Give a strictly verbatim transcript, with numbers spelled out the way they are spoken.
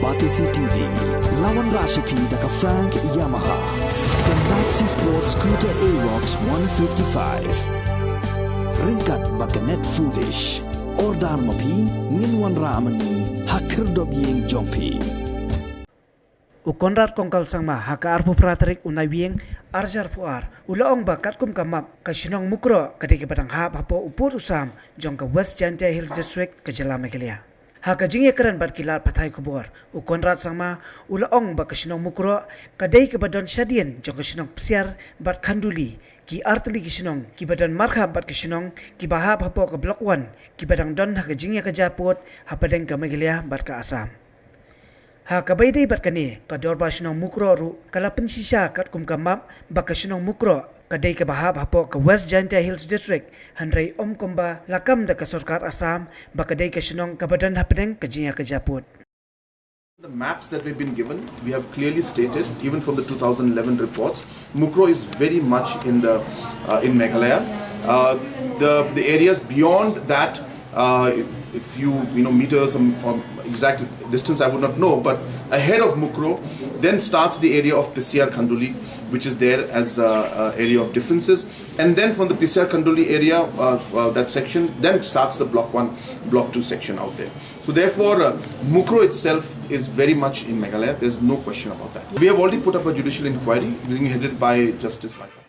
Batesi T V, la wanrah sha phi da ka Frank Yamaha, ka Maxi Sport Scooter Aerox one fifty-five. Ryngkat bad ka Net Foodish. Order ma phi, ngin wanrah ma ngi ha khyrdop ïing jong phi. U Conrad Kongkal Sangma ha ka arphew phra tarik u Naiwieng arhajar arphew ar, u la ong ba katkum ka map, ka shnong Mukroh ka dei kaba dang hap hapoh u pud u sam jong ka West Jaintia Hills District ka jylla Meghalaya. Ha ka jingïakren bad ki lad pathai khubor, u Conrad Sangma u la ong ba ka shnong Mukroh ka dei kaba don shadien jong ka shnong Psiar bad Khanduli, ki artylli ki shnong kiba don markhap bad ka shnong kiba hap hapoh ka Block One, kiba dang don ha ka jingïakajia pud hapdeng ka Meghalaya bad ka Assam. Ha kaba ïadei bad kane, ka Dorbar Shnong Mukroh ruh ka la pynshisha katkum ka map ba ka shnong Mukroh ka dei kaba hap hapoh ka West Jaintia Hills District, hynrei ym kumba la kam da ka sorkar Assam ba ka dei ka shnong kaba don hapdeng ka jingïakajia pud. The maps that we've been given, we have clearly stated, even from the two thousand eleven reports, Mukroh is very much in the uh, in Meghalaya. Uh, the the areas beyond that, uh, if, if you you know meters, um, um, exact distance, I would not know, but ahead of Mukroh, then starts the area of Pisiar Khanduli, which is there as uh, uh, area of defenses, and then from the Pisiar Khanduli area, uh, uh, that section, then starts the Block One, Block Two section out there. So therefore, uh, Mukroh itself is very much in Meghalaya. There's no question about that. We have already put up a judicial inquiry being headed by Justice Vaipha.